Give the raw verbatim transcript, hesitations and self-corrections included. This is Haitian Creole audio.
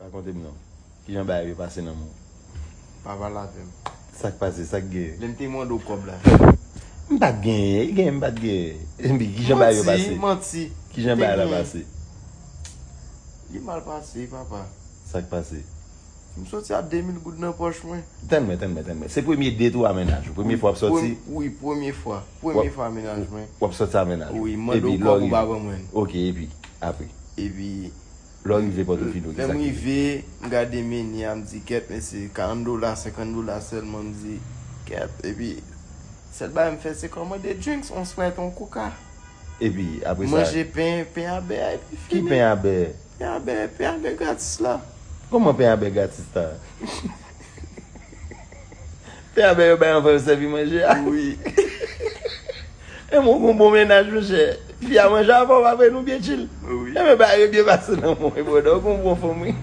Rakonte m non. Kijan bagay yo pase nan men w? Pa pale avè m. Sa k pase, sa k genyen? Lè m te mande w kòb la. M pa t genyen, e genyen m pa t genyen. Epi kijan bagay yo pase? Manti. Kijan bagay la pase? Li mal pase, papa. Sa k pase? M soti a de mil goud nan pòch mwen. Tann mwen, tann mwen, tann mwen. Se premye date ou a mennaj ou? Premye fwa w ap soti? Wi, premye fwa. Premye fwa mennaj mwen. W ap soti a mennaj ou? Wi, m mande w kòb ou pa ban mwen. Ok, epi apre? Epi Lè w rive Pòtofido, lè m rive, m gade meni a, m di kèt, men se karant dola, senkant dola sèlman, m di kèt. Epi sèl bagay m fè se kòmande drinks, on Sprite, on Coca. Epi apre sa? Manje pen, pen a bè a, epi Ki fini. Pen a bè? Pen a bè, pen a bè gratis la. Kòman pen a bè gratis la? Pen a bè yo bay anvan yo sèvi manje a? Wi. E mwen gon bon mennaj, monchè. Fi a manje avan w, apre nou byen chill. Wi. E men bagay yo byen pase nan mwen, brother. Ou gon bon fanm, wi.